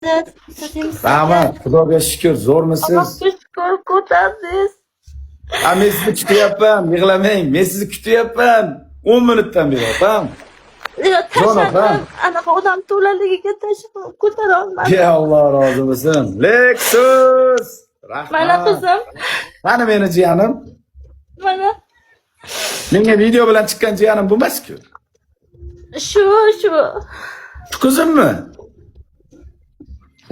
Siz Rahmat, Xudoga shukur, zo'rmisiz? Allohga shukur, ko'tardingiz. Ha, men sizni kutyapman, yig'lamang. Men sizni kutyapman. 10 minutdan beri opam. Yo, Jon opam. tashladim. Anaqa odam to'laligiga tashladim, ko'tara olmadim. Ya Alloh rozi bo'lsin. Lexus. Rahmat. Mana qizim, Mana meni jiyanim. mana Menga video bilan chiqqan jiyanim bu emas-ku. shu, shu. Shu qizimmi?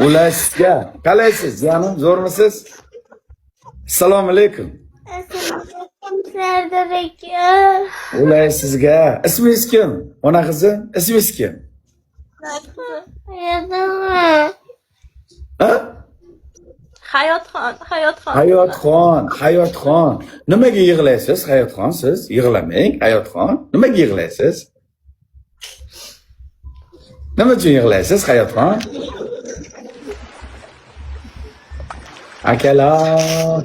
Ular sizga. Qalaysiz, jiyanim? Zo'rmisiz? Assalomu alaykum. Sardor aka. Ular sizga. Ismingiz kim? Ona qizim, ismingiz kim? Ha? Hayotxon, Hayotxon. Hayotxon, Hayotxon. Nimaga yig'laysiz, Hayotxon siz? Yig'lamang, Hayotxon. Nimaga yig'laysiz? Nima uchun yig'laysiz, Hayotxon? Akalar.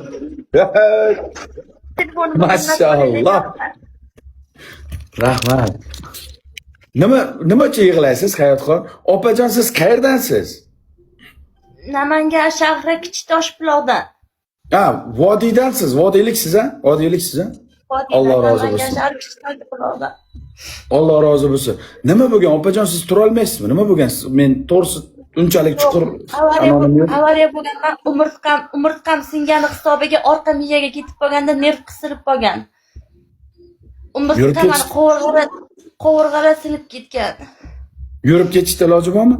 Telefonimni Mashalloh. Rahmat. Nima uchun yig'laysiz, Hayotxon? Opajon, siz qayerdansiz? Namangan shahri Kichik Toshbuloqdan. Ha, vodiydansiz, vodiyliksiz, ha? Vodiyliksiz, ha? Alloh rozi Namangan bo'lsin. shahri Kichik Toshbuloqdan. Alloh rozi bo'lsin. Nima bo'lgan opajon, siz turolmaysizmi? Nima bo'lgan? Siz, men to'g'risi unchalik chuqur Avariya, anonim yo'q. avariya bo'lganman, umurtqam singani hisobiga orqa miyaga ketib qolganda nerv qisilib qolgan. Yurib Umurtqam mana qovurg'alar sinib ketgan. Yurib ketishda iloji bormi?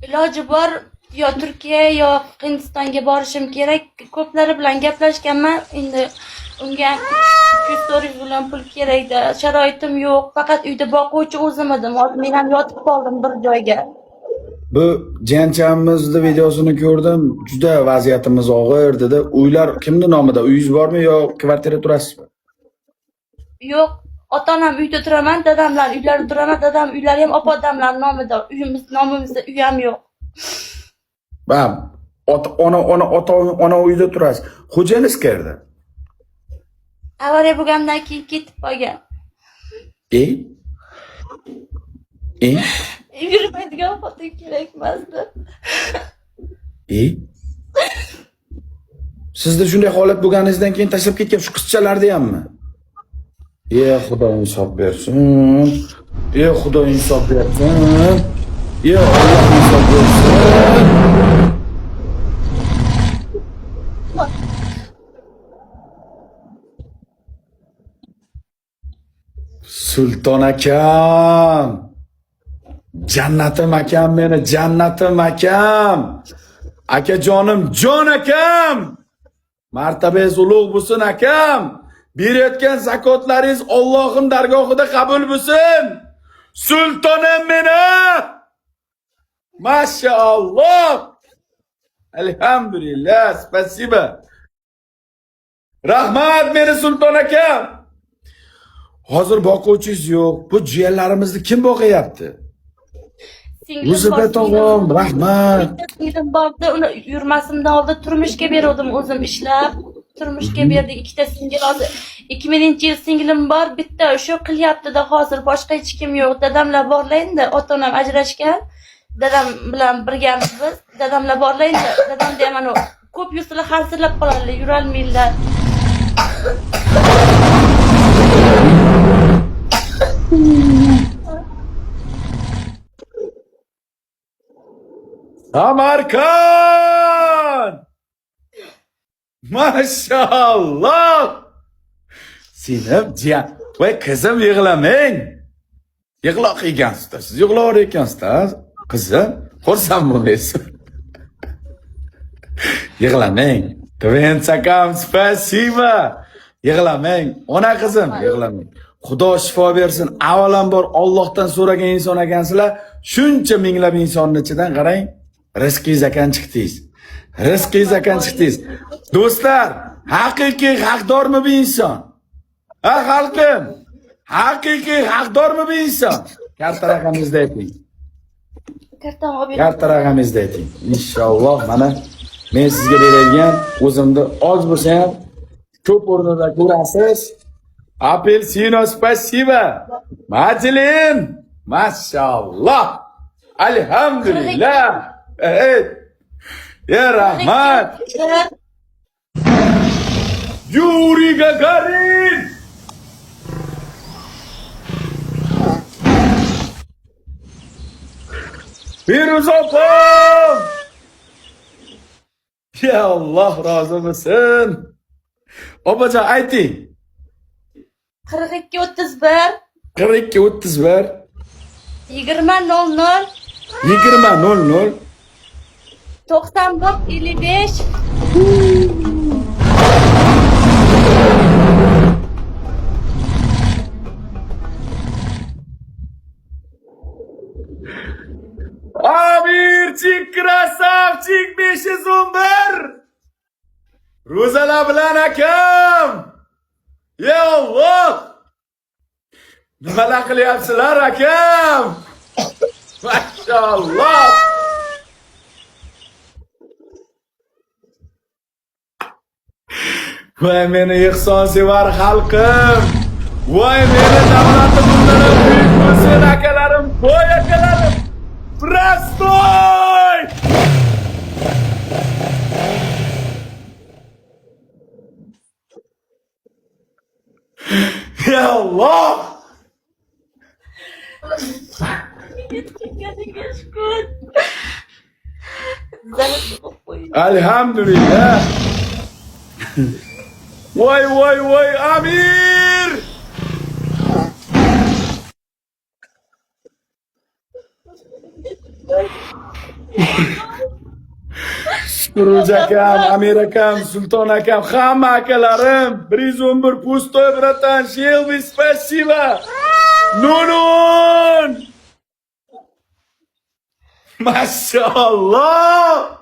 Iloji bor, yo Turkiya yo Hindistonga borishim kerak. Ko'plari bilan gaplashganman. Endi unga 240 million pul kerakda. Sharoitim yo'q. Faqat uyda boquvchi o'zim edim. Hozir men ham yotib qoldim bir joyga. Bu jiyanchamizni videosini ko'rdim. Juda vaziyatimiz og'ir dedi. Uylar kimni nomida? Uyingiz bormi yo kvartira turasizmi? Yo'q, ota-onam uyda turaman, dadamlar uylarida turaman, dadam uylari ham opa odamlar nomida. Uyimiz nomimizda uy ham yo'q. Ha, ota ona ona ota ona uyda turasiz. Xo'jangiz qayerda? Avariya bo'lgandan keyin ketib qolgan. E? E? Yurmaydigan xotin kerak emasdi. E? Sizda shunday holat bo'lganingizdan keyin tashlab ketgan shu qizchalarni hammi? E Xudo insof bersin. E Xudo insof bersin. E Alloh insof bersin. Sulton akam. Jannatim akam meni, jannatim akam. Akajonim, jon akam. Martabangiz ulug' bo'lsin akam. Berayotgan zakotlaringiz Allohim dargohida qabul bo'lsin. Sultonim meni. Mashaalloh. Alhamdulillah, spasiba. Rahmat meni sulton akam. Hozir boquvchingiz yo'q. Bu jiyanlarimizni kim boqyapti? Singlim O'zida bor, tog'am, rahmat. Bitta singlim bordi, uni yurmasimdan oldin turmushga beruvdim o'zim ishlab. Turmushga berdik ikkita singil hozir. 2000-yil singlim bor, bitta shu qilyapti-da hozir, boshqa hech kim yo'q. Dadamlar borlar endi, ota-onam ajrashgan. Dadam bilan birgamiz biz. Dadamlar borlar endi, dadam ham mana ko'p yursalar hansirlab qoladilar, yurolmaydilar. Samarkand! Mashalloh! Seni jiyan, voy qizim yig'lamang. Yig'loq ekansizda, siz yig'lar ekansizda, qizim, xursand bo'lmaysiz. Yig'lamang. Twins akam, spasiba. Yig'lamang. Ona qizim, yig'lamang. Xudo shifo bersin. Avvalambor Allohdan so'ragan inson ekansizlar. Shuncha minglab insonning ichidan qarang, rizqingiz ekan chiqdingiz. Rizqingiz ekan chiqdingiz. Do'stlar, haqiqiy haqdormi bu inson? Ha xalqim? Haqiqiy haqdormi bu inson? Karta raqamingizni ayting. Kartam olib bering. Karta raqamingizni ayting. Inshaalloh mana men sizga beradigan o'zimni oz bo'lsa ham ko'p o'rnida ko'rasiz. Apelsino, spasiba. Madelin, mashalloh. Alhamdulillah. Ey! Ya rahmat. Yuriy Gagarin! Firuz opam! Ya Alloh rozi bo'lsin. Opajon ayting. 42 31 42 31 20 00 20 00 91 55. Amirchik красавчик 511. Ro'zalar bilan akam. Ya Alloh! Nimalar qilyapsizlar akam? Mashalloh. Voy meni ehsonsevar xalqim. Voy meni davlatim bundan ham buyuk bo'lsin akalarim, voy akalarim. Простой! Ya Alloh! Yetganingga shukur. Zarar qilib qo'ying. Alhamdulillah. Voy voy voy Amir! Suruj akam, Amir akam, Sulton akam, hamma akalarim, 111 пустой, братан, Shelby, спасибо. Nunun! Mashalloh!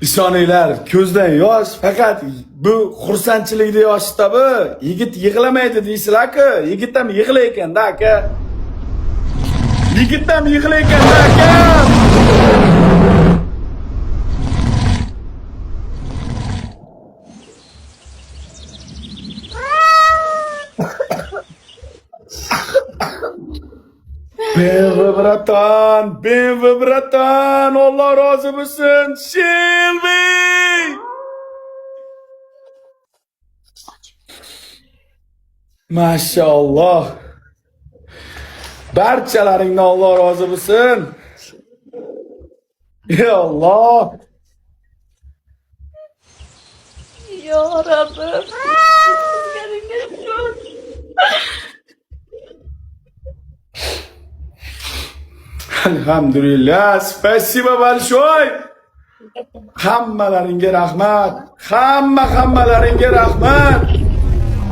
Ishoninglar, ko'zdan yosh faqat bu xursandchilikda yoshda bu. Yigit yig'lamaydi deysizlar-ku, yigit ham yig'layotganda aka. Yigit ham yig'layotganda aka. BMW братан, BMW братан, Alloh rozi bo'lsin. Shelby! Mashalloh. Barchalaringdan Alloh rozi bo'lsin. Ya Alloh. Yo Rabbim. Yetganingga shukur. Alhamdulillah. Спасибо большое. Hammalaringga rahmat. Hammalaringga rahmat.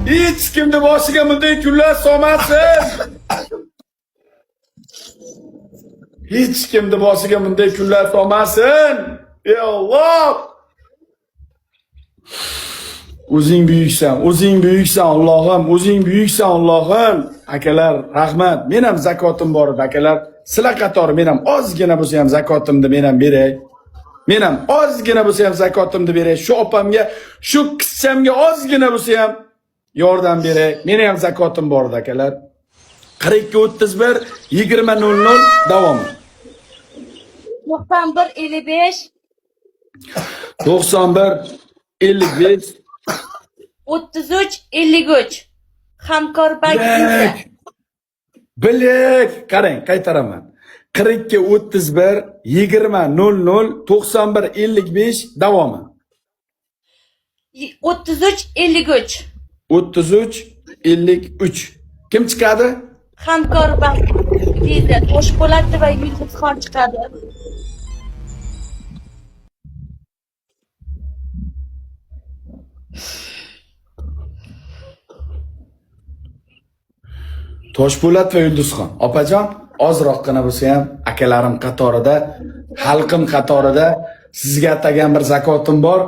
Hech kimni boshiga bunday kunlar solmasin. Hech kimni boshiga bunday kunlar solmasin. Ey Alloh. O'zing buyuksan, o'zing buyuksan Allohim, o'zing buyuksan Allohim. Akalar, rahmat. Men ham zakotim bor edi, akalar. Sizlar qatori men ham ozgina bo'lsa ham zakotimni men ham beray. Men ham ozgina bo'lsa ham zakotimni beray. Shu opamga, shu qizchamga ozgina bo'lsa ham yordam beray. Meni ham zakotim bor edi, akalar. 42 31 20 00 davomi. 91 55 91 55 33 53. Hamkorbank Visa. Bilak. Bilak. Qarang, qaytaraman. 42 31 20 00 91 55 davomi. 33 53. 33 53. Kim chiqadi? Hamkorbank Visa. Toshpo'latova va Yulduzxon chiqadi. Toshpo'lat va Yulduzxon. Opajon, ozroqgina bo'lsa ham akalarim qatorida, xalqim qatorida sizga atagan bir zakotim bor.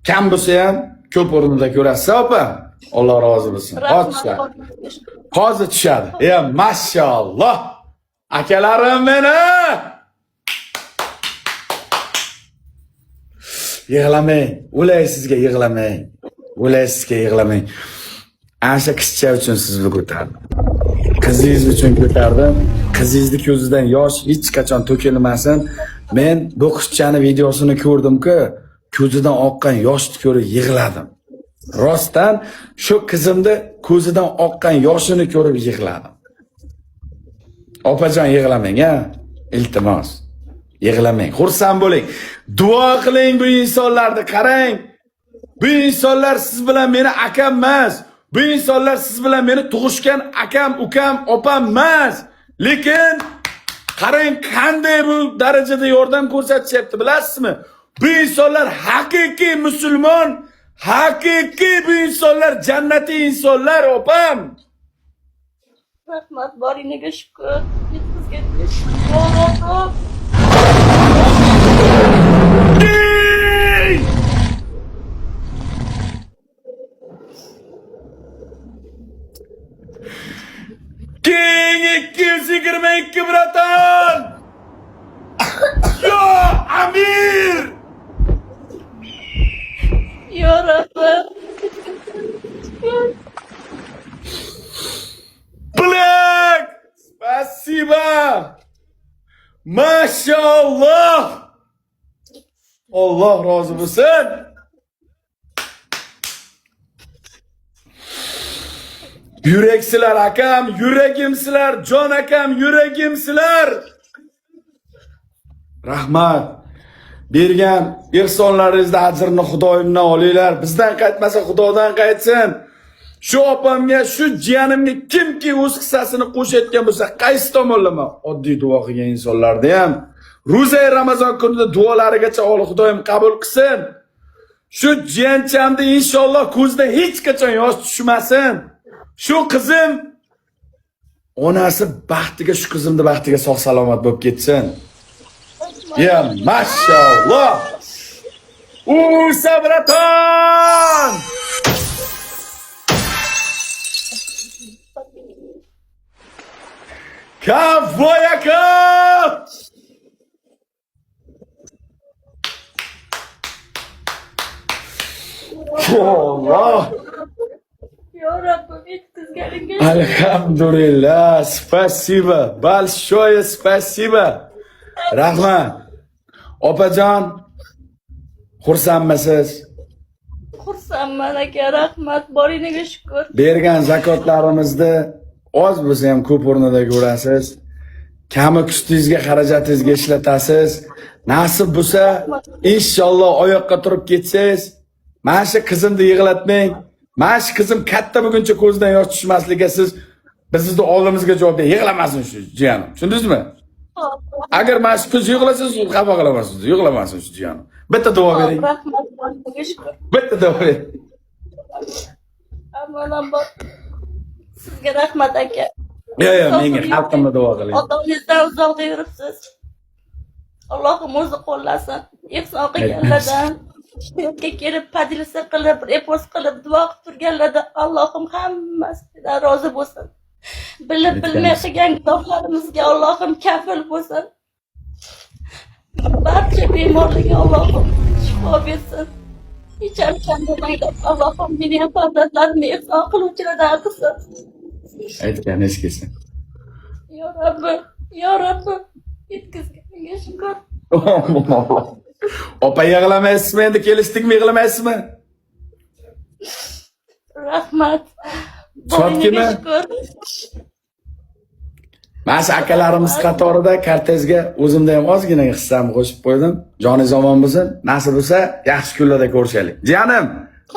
Kam bo'lsa ham ko'p o'rnida ko'rasiz, opa. Alloh rozi bo'lsin. Hozir tushadi. Hozir tushadi. Ya mashalloh. Akalarim meni. Yig'lamang. O'lay sizga yig'lamang. O'lay sizga yig'lamang. Ana shu qizcha uchun sizni ko'tardim. Qizingiz uchun ko'tardim. Qizingizni ko'zidan yosh hech qachon to'kilmasin. Men bu qizchani videosini ko'rdimku, ko'zidan oqqan yoshni ko'rib yig'ladim. Rostdan shu qizimni ko'zidan oqqan yoshini ko'rib yig'ladim. Opajon, yig'lamang, a? Iltimos. Yig'lamang. Xursand bo'ling. Duo qiling bu insonlarni, qarang. Bu insonlar siz bilan meni akam emas. Bu insonlar siz bilan meni tug'ishgan akam, ukam, opam emas. Lekin qarang, qanday bu darajada yordam ko'rsatishyapti, bilasizmi? Bu insonlar haqiqiy musulmon, haqiqiy bu insonlar jannatiy insonlar, opam. Rahmat, boringlarga shukur. Yetkazganiga shukur. Ey! King 222, братан! Yo, Amir! Yo Rabbim. Shukur. Black! Спасибо! Mashalloh! Alloh rozi bo'lsin. Yuraksizlar akam, yuragimsizlar, jon akam, yuragimsizlar. Rahmat. Bergan ehsonlaringizni ajrini Xudoyimdan olinglar. Bizdan qaytmasa Xudodan qaytsin. Shu opamga, shu jiyanimga kimki o'z hissasini qo'shayotgan bo'lsa, qaysi tomonlama oddiy duo qilgan insonlarda ham ro'za Ramazon kunida duolarigacha Alloh Xudoyim qabul qilsin. Shu jiyanchamni inshaalloh ko'zidan hech qachon yosh tushmasin. Shu qizim onasi baxtiga, shu qizimni baxtiga sog' salomat bo'lib ketsin. Ya mashalloh. Usa, братан! Kovboy aka! Alloh! Yo Rabbim, yetkazganingga Alhamdulillah, спасибо. Большое спасибо. Rahmat. Opajon, xursandmisiz? Xursandman aka, rahmat, boringlarga shukur. Bergan zakotlarimizni oz bo'lsa ham ko'p o'rnida ko'rasiz. Kami kustingizga, xarajatingizga ishlatasiz. Nasib bo'lsa, inshaalloh oyoqqa turib ketsangiz, mana shu qizimni yig'latmang. Mana shu qizim katta bo'lguncha ko'zidan yosh tushmasligiga siz bizni oldimizga javob bering. Yig'lamasin shu jiyanim. Tushundingizmi? Agar mana shu qiz yig'lasa, siz xafa qilasiz. Yig'lamasin shu jiyanim. Bitta duo bering. Rahmat, boringlarga shukur. Bitta duo bering. Avvalambor sizga rahmat aka. Yo'q, menga xalqimga duo qiling. Ota onangizdan uzoqda yuribsiz. Allohim o'zi qo'llasin. Ehson qilganlardan, shu yerga kelib поделиться qilib, repost qilib, duo qilib turganlardan Allohim hammasidan rozi bo'lsin. Bilib bilmay qilgan gunohlarimizga Allohim kafil bo'lsin. Barcha bemorlarga Allohim shifo bersin. Hech ham kam bo'lmanglar. Allohim meni ham farzandlarimni ehson qiluvchilardan qilsin. Aytganingiz kelsin. Yo Rabbim, yo Rabbim, yetkazganingga shukur. Opa, yig'lamaysizmi endi, kelishdikmi, yig'lamaysizmi? Rahmat. Sotkimi? Boringga shukur. Mana shu akalarimiz qatorida kartezga o'zimda ham ozgina hissamni qo'shib qo'ydim. Joningiz omon bo'lsin. Nasib bo'lsa, yaxshi kunlarda ko'rishaylik. Jiyanim,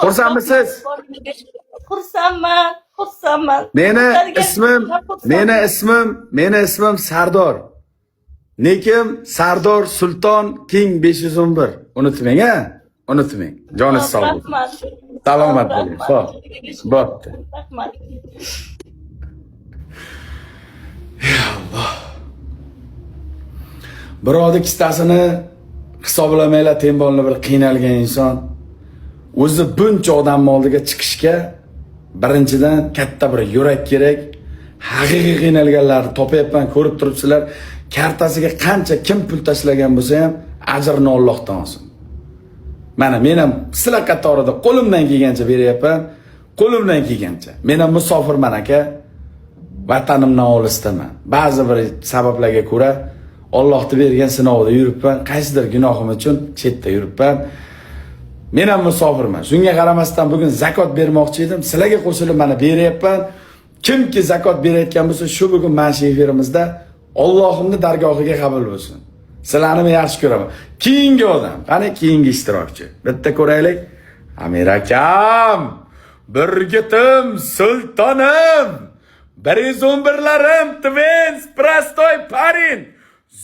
xursandmisiz? Boringga shukur. Xursandman, xursandman. Meni Sizlarga ismim, xursandman. meni ismim Sardor. Nekim Sardor Sulton King 511. Unutmang, a? Unutmang. Joningiz sog' bo'lsin. Rahmat. Salomat bo'ling. Rahmat. Xo'p. Bo'pti. Rahmat. Alloh. Birovni kistasini hisoblamanglar, tembolni bir qiynalgan inson o'zi buncha odamni oldiga chiqishga birinchidan katta bir yurak kerak. Haqiqiy qiynalganlarni topyapman, ko'rib turibsizlar. Kartasiga qancha kim pul tashlagan bo'lsa ham ajrini Allohdan olsin. Mana men ham sizlar qatorida qo'limdan kelgancha beryapman, qo'limdan kelgancha. Men ham musofirman aka. Vatanimdan olisdaman. Ba'zi bir sabablarga ko'ra Allohni bergan sinovida yuribman. Qaysidir gunohim uchun chetda yuribman. Men ham musofirman. Shunga qaramasdan bugun zakot bermoqchi edim. Sizlarga qo'shilib mana beryapman. Kimki zakot berayotgan bo'lsa, shu bugun mana shu efirimizda Allohimning dargohiga qabul bo'lsin. Sizlarni men yaxshi ko'raman. Keyingi odam, qani keyingi ishtirokchi. Bitta ko'raylik. Amir akam, Burgutim, sultonim, 111larim, Twins, простой парень,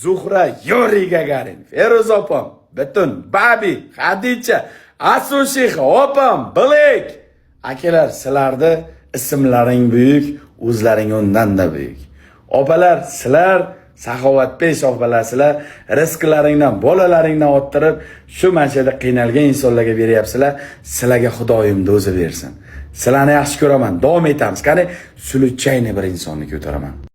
Zuhra, Yuriy Gagarin, Feruz opam, butun Babi, Hadicha, Asushix opam, Black. Akalar, sizlarni ismlaring buyuk, o'zlaring undan-da buyuk. Opalar, sizlar saxovatpesh opalar, sizlar rizqlaringdan, bolalaringdan ottirib, shu mana shu yerda qiynalgan insonlarga beryapsizlar. Sizlarga Xudoyimni o'zi bersin. Sizlarni yaxshi ko'raman. Davom etamiz. Qani, случайный bir insonni ko'taraman.